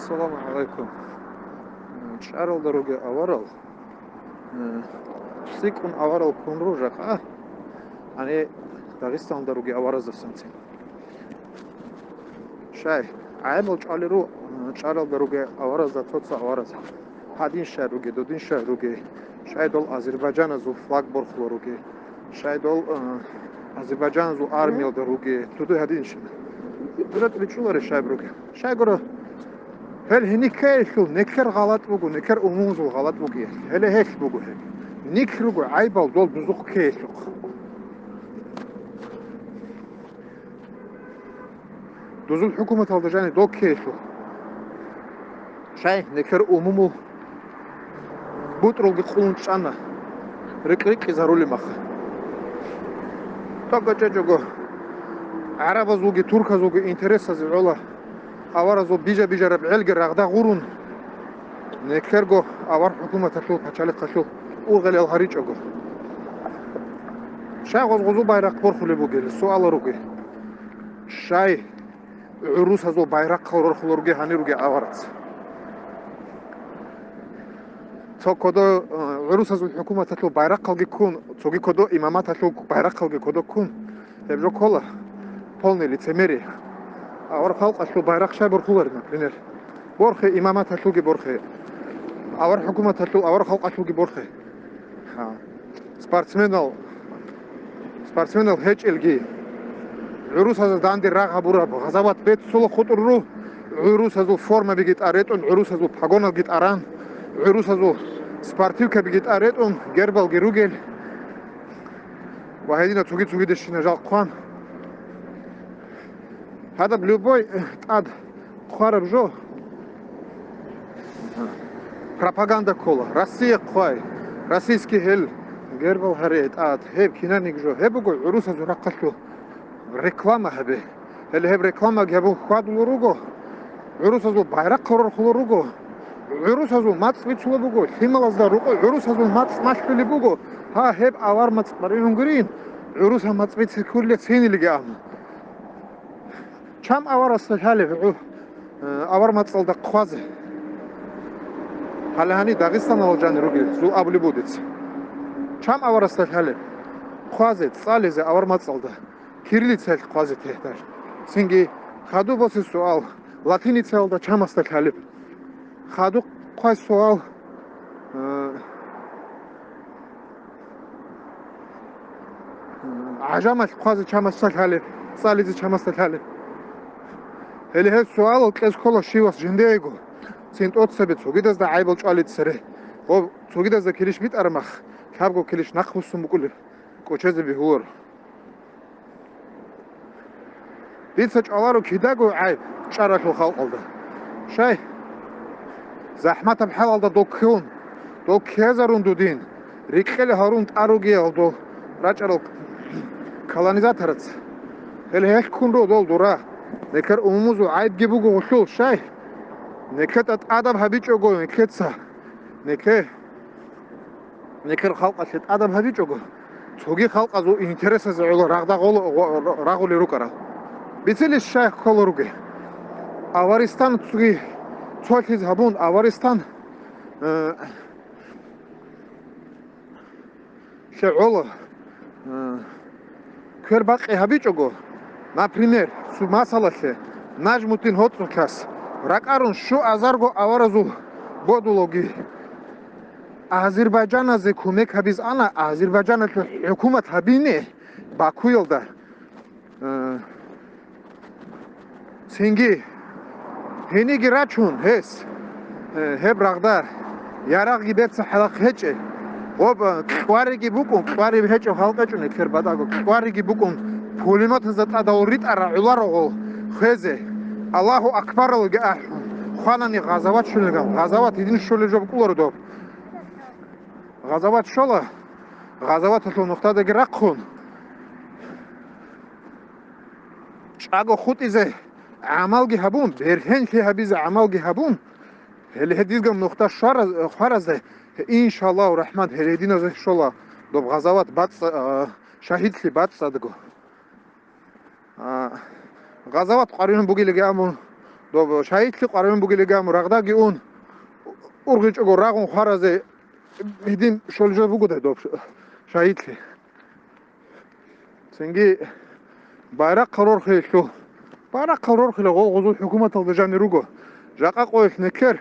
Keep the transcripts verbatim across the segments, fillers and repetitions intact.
Саламу гӀалайкум. ЧӀаралда ругел аварал, э, цӀикӀкӀун аварал ккун руго жакъа, гьаниб Дагъистаналда ругел авараздасанцин. Щай, гӀайибал чӀвалел руго, э, чӀаралда ругел аваразда цо-цо авараз. Гьадин щай ругел, додин щай ругел, щай дол азербайджаназул флаг борхулел ругел, щай дол, э, азербайджаназул армиялда ругел, дуда гьадин щай. Дуда тӀибитӀуларищ щай ругел? Щай гуро, гьел гьениб ккеялъул нилъер гъалатӀ буго, нилъер умумузул гъалатӀ бугеб. Гьеле гьелъ буго гьеб. Нилъ руго гӀайибал дол дузухъ ккеялъухъ. Дозул хӀукуматалда жаниб дол ккеялъул. Щай, нилъер умумул бутӀрулги къулун чӀана, рикь-рикьизарулеб маха. ТӀокӀ чӀечӀого, гӀарабазулги турказулги интересазе гӀола, аваразул бижа-бижараб гӀелги рагъда гъурун, нилъерго авар хӀукуматалъул пачалихъалъул ургъел гьаричӀого. Щай гъоз-гъозул байрахъ борхулеб бугел, суалал ругел. Щай гӀурусазул байрахъал рорхулел ругел гьанир ругел аварац? Цо кодо, э, гӀурусазул хӀукуматалъул байрахъалги ккун, цоги кодо имаматалъул байрахъалги кодо ккун, гьеб жо ккола полный лицемерие. Авар халкъалъул байрахъ щай борхулареб, например? Борхе, имаматалъулги борхе, авар хӀукуматалъул, авар халкъалъулги борхе. Гьа. Спортсменал, спортсменал гьечӀелги, гӀурусазда данде рагъ гьабураб гъазават беццула хутӀурру, гӀурусазул формабиги тӀаретӀун, гӀурусазул погоналги тӀаран, гӀурусазул спортивкабиги тӀаретӀун, гербалги ругел ва гьединал цоги-цогидащинал жал хъван. Гьадаб любой тӀад хъвараб жо пропаганда ккола. Россия хъвай, российский гьел гербал гьаре тӀад, гьеб кинаниги жо. Гьеб буго гӀурусазул рахъалъул реклама гьабе. Гьеле гьеб рекламаги гьабун хьвадулел руго, гӀурусазул байрахъ рорхулел руго, гӀурусазул мацӀ бицулеб буго, лъималазда рукъо гӀурусазул мацӀ малъулеб буго. Гьа, гьеб авар мацӀ баригӀунгурин, гӀурусал мацӀ бице кколила цинилиги абун. Чам аварасда лъалеб гӀу-, э, авар мацӀалда хъвазе? Гьале гьани Дагъистаналъул жанир ругел, зул абулеб будец. Чам аварасда лъалеб хъвазе, цӀализе авар мацӀалда, кириллицаялъ хъвазе тегьдар. Цинги хадуб босе суал, латиницаялда чамасда лъалеб? Хадуб хъвай суал, э, гӀажамалъ хъвазе чамасда лъалеб, цӀализе чамасда лъалеб? Гьеле гьеб суалал кьез ккола щивас жиндиего, цин тӀоцебе цогидазда гӀайибал чӀвалел цере. Гъоб цогидазда килищ битӀараб мах, лъабго килищ нахъ буссун букӀулеб кӀочезе бегьуларо. Дица чӀваларо кидаго гӀайиб чӀаралъул халкъалда. Щай? ЗахӀматаб хӀалалда дол ккун, дол ккезарун дудин, рикьел гьарун тӀаругиял дол рачӀарал колонизатораца. Гьел гьелъ ккун руго дол дура. Нилъер умумузул гӀайибги буго гъулъул, щай? Нилъеда тӀадаб гьабичӀого нилъеца, нилъе Нилъер халкъалъе тӀадаб гьабичӀого, цоги халкъазул интересазе гӀоло рагъда гъоло-, гъо-, рагъулел рукӀарал. Бицилищ щай ккола ругел? Аваристан цоги цолъизе гьабун, Аваристан, э, лъе гӀоло, э, квер бакъи гьабичӀого, например, цо масалалъе, Нажмутдин гьоцӀулъас ракӀарун щуазарго аваразул бодулги. Азербайджаназе кумек гьабиз ана, Азербайджаналъул хӀукумат гьабине Бакуялда. Э, цинги гьениги рачун гьес, э, гьеб рагъда ярагъги берцахӀ хӀалахъ гьечӀел. Гъоб, э, кьвариги букӀун, кьвариб гьечӀев халкъ гьечӀун эклъер батӀаго, кьвариги букӀун, пулеметазда тӀадал ритӀара гӀоларогъул хвезе, Аллагьу акбаралги ахӀун, хванани гъазават щолилан, гъазават гьедин щолеб жо букӀуларо доб. Гъазават щола, гъазаваталъул нухдадаги рахъун, чӀаго хутӀизе гӀамалги гьабун, бергьенлъи гьабизе гӀамалги гьабун, гьеле гьединго нухда щвара-, хваразе, иншаллагьу рахӀман, гьеле гьединазе щола доб гъазават бацӀ-, а, шагьидлъи бацӀцӀадго. А, гъазават къваригӀун бугелги абун, Доб шагьидлъи къваригӀун бугилиган рагъдаги ун, ургъичӀого рагъун хваразе гьедин щолеб жо бугодай доб шагьидлъи. Цинги байрахъал рорхилелъул, байрахъал рорхилел гъол гъозул хӀукуматалда жанир руго. Жакъа къоялъ неклъер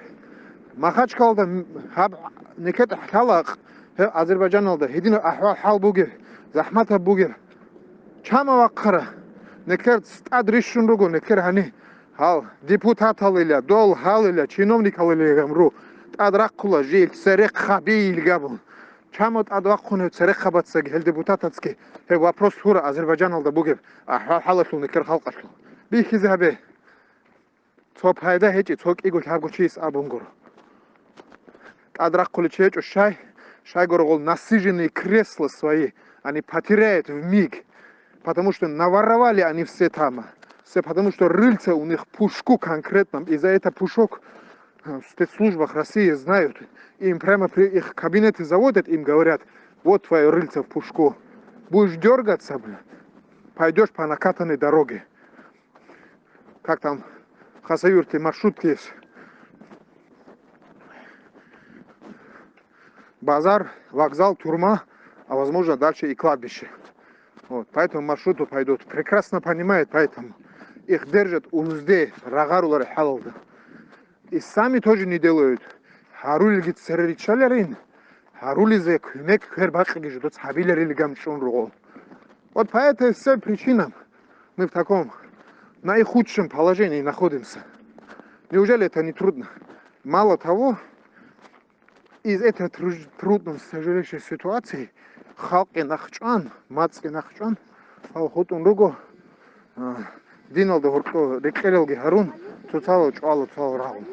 Махачкалда гьаб неклъер лъала гьеб Азербайджаналда гьединаб ахӀвал-хӀал бугеб, захӀматаб бугеб. Чама вахъара, неклъер тӀад рищун руго, неклъер гьани гьал депутаталила, дол гьалила, чиновникалила гьамру тӀад рахъула жил церехъабийил габун. Чамо тӀад вахъун гьев церехъабацаги, гьел депутатацги гьев вопрос гьура Азербайджаналда бугеб ахӀвал-хӀалалъул неклъер халкъалъул. Бихьизе гьабе. Цо пайда гьечӀи, цо кӀиго лъабго чияс абун гуро. ТӀад рахъулев чи гьечӀо щай, щайгургъул насиженные кресла свои, они потеряют в миг, потому что наворовали они все там. Все потому, что рыльца у них в пушку конкретном, и за это пушок, э, в спецслужбах России знают. Им прямо при их кабинеты заводят, им говорят: «Вот твоё рыльце в пушку. Будешь дёргаться, бля, пойдёшь по накатанной дороге». Как там в Хасавюрте маршрутки есть. Базар, вокзал, тюрьма, а возможно дальше и кладбище. Вот, поэтому маршруту пойдут. Прекрасно понимает, поэтому их держат в узде, рагъаруларе хӀалалда. И сами тоже не делают. Гьарулелги цере риччаларин, гьарулезе кумек квер бакъиги жидоц гьабиларилигам чӀун руго. Вот по этой всей причинам мы в таком наихудшем положении находимся. Неужели это не трудно? Мало того, из этой труж-, трудной, тяжелейшей ситуации халкъе нахчӀван, мацӀе нахчӀван, гьав хутӀун руго, а, диналда гьоркьо рекъелалги гьарун, цоцала чӀвала, цоцала рагъун.